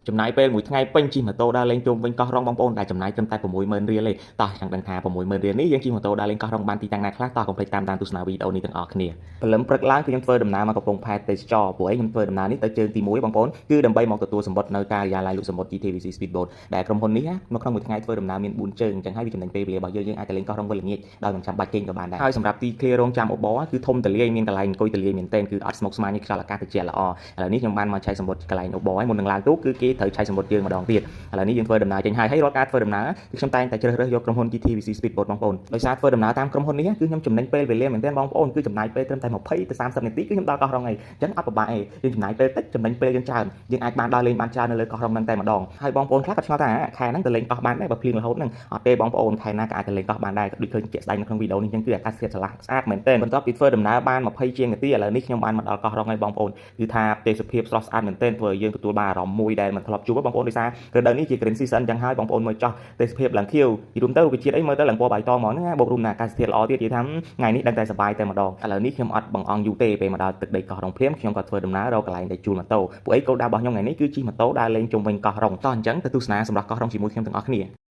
ចំណាយពេលមួយថ្ងៃពេញជិះម៉ូតូដើរលេងជុំវិញកោះរ៉ុងបងប្អូនដែលចំណាយត្រឹមតែ60000រៀលទេតោះចង់ដឹងថា60000រៀលនេះយើងជិះម៉ូតូដើរលេងកោះរ៉ុងបានទីតាំងណាខ្លះតោះកុំភ្លេចតាមដានទស្សនាវីដេអូនេះទាំងអស់គ្នាព្រលឹមព្រឹកឡើងគឺខ្ញុំធ្វើដំណើរមកកំពង់ផែទេសចរព្រោះឯងខ្ញុំធ្វើដំណើរនេះទៅជើងទី1បងប្អូនគឺដើម្បីមកទទួលសំបុត្រនៅការិយាល័យលក់សំបុត្រ GTVC Speedboat ដែលក្រុមហ៊ុននេះណានៅក្នុងមួយថ្ងៃធ្វើដំណើរមាន4ជើងអញ្ចឹងហើយវាចំណេញពេលវេលារបស់យើងយើងអាចទៅលេងកោះរ៉ុងវិលល្ងាចដោយមិនចាំបាច់គេងក៏បានដែរហើយសម្រាប់ទីឃ្លារងចាំអូប័រគឺធំទូលាយមានកន្លែងអង្គុយទូលាយមែនទែនគឺអត់ស្មុគស្មាញទេខ្យល់អាកាសត្រជាក់ល្អឥឡូវនេះខ្ញុំបានមកឆែកសំបុត្រកន្លែងអូប័រហើយមុននឹងឡើងទូកគឺគេត្រូវឆែកសំបុត្រយើងម្ដងទៀតឥឡូវនេះយើងធ្វើដំណើរចេញហើយហើយរាល់ការធ្វើដំណើរគឺខ្ញុំតែងតែជ្រើសរើសយកក្រុមហ៊ុន GTVC Speedboat បងប្អូនដោយសារធ្វើដំណើរតាមក្រុមហ៊ុននេះគឺខ្ញុំចំណេញពេលវេលាមែនទែនបងប្អូនគឺចំណាយពេលត្រឹមតែ20ទៅ30នាទីគឺខ្ញុំដល់កោះរ៉ុងហើយអញ្ចឹងអត់ពិបាកទេយើងចំណាយពេលតិចចំណេញពេលយើងច្រើនយើងអាចបានដើរលេងបានច្រើននៅលើកោះរ៉ុងហ្នឹងតែម្ដងហើយបងប្អូនខ្លះក៏ឆ្ងល់ថាខែហ្នឹងទៅលេងកោះបានដែរបើភ្លៀងរហូតហ្នឹងអត់ទេបងប្អូនខែណាក៏អាចទៅលេងកោះបានដែរដូចឃើញជាក់ស្ដែងនៅក្នុងវីដេអូនេះអញ្ចឹងគឺអាកាសធាតុស្រឡះស្អាតមែនទែនបន្ទាប់ពីធ្វើដំណើរបាន20ជាងនាទីឥឡូវនេះខ្ញុំបានមកដល់កោះរ៉ុងហើយបងប្អូនគឺថាទេសភាពស្រស់ស្អាតមែនទែនធ្វើឲ្យយើងទទួលបានអារម្មណ៍មួយដែលមិនធ្លាប់ជួបបងប្អូនដោយសាររដូវនេះជា green season អញ្ចឹងហើយបងប្អូនមើលចោះទេសភាពឡើងខៀវពីរួមទៅរុក្ខជាតិអីមើលទៅឡើងពណ៌បៃតងហ្មងហ្នឹងណាបូករួមនឹងអាកាសធាតុល្អទៀតនិយាយថាថ្ងៃនេះដឹងតែសប្បាយតែម្ដងឥឡូវនេះខ្ញុំអត់បង្អង់យូរទេពេលមកដល់ទឹកដីកោះរ៉ុងភ្លាមខ្ញុំក៏ធ្វើដំណើររកកន្លែងដែលជួលម៉ូតូពួកអីគោលដៅរបស់ខ្ញុំថ្ងៃនេះគឺជិះម៉ូតូដើរលេងជុំវិញកោះរ៉ុងតោះអញ្ចឹងទៅទស្សនាសម្រាប់កោះរ៉ុងជាមួយខ្ញុំទាំងអស់គ្នា។